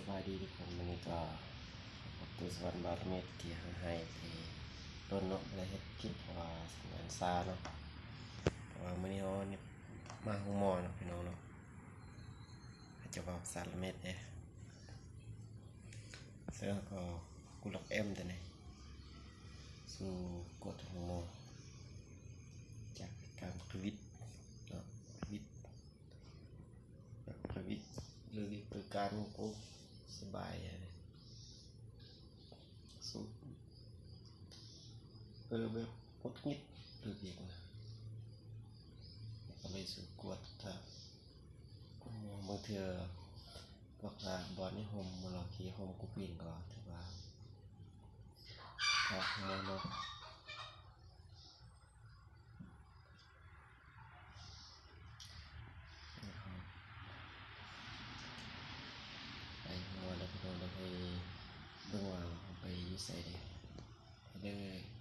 ສະບາຍດີທຸກຄົນ, ມື້ນີ້ກໍພົບໂຕສະຫວັນ ບາວລະເມັດ ທີ່ຫາຍໄປດົນເນາະ, ບໍ່ໄດ້ເຮັດຄລິບ ເພາະວ່າສັນຍານຊ້າເນາະ. ແຕ່ວ່າມື້ນີ້ເຮົາມາໂຮງໝໍເນາະ ພີ່ນ້ອງເນາະ, ເຂົາເຈົ້າເວົ້າພາສາລະເມັດເດ້. ເຊິ່ງກໍກູລັກແອມໂຕນີ້ ສູ່ກວດໂຮງໝໍ ຈາກການໂຄວິດເນາະ, ໂຄວິດ ແບບໂຄວິດ ຫຼື ໂດຍການ ໂອ້ ສະບາຍ ເອີ ສູ້ ເອີ ແບບຫງຸດຫງິດ ຫຼື ວຽກນະ ກໍເລີຍສູ່ກວດ. ຖ້າບາງເທື່ອພວກລາບ່ອນໃຫ້ໂຮມ ມາລອທີ່ໂຮມກູປີນ ກໍຖືວ່າ ກໍມໍເນາະ. ໄປຮອດແລ້ວ ພີ່ນ້ອງ ໄປເບິ່ງວ່າເຮົາໄປຢູ່ໃສເດ້. ໄປເດີ.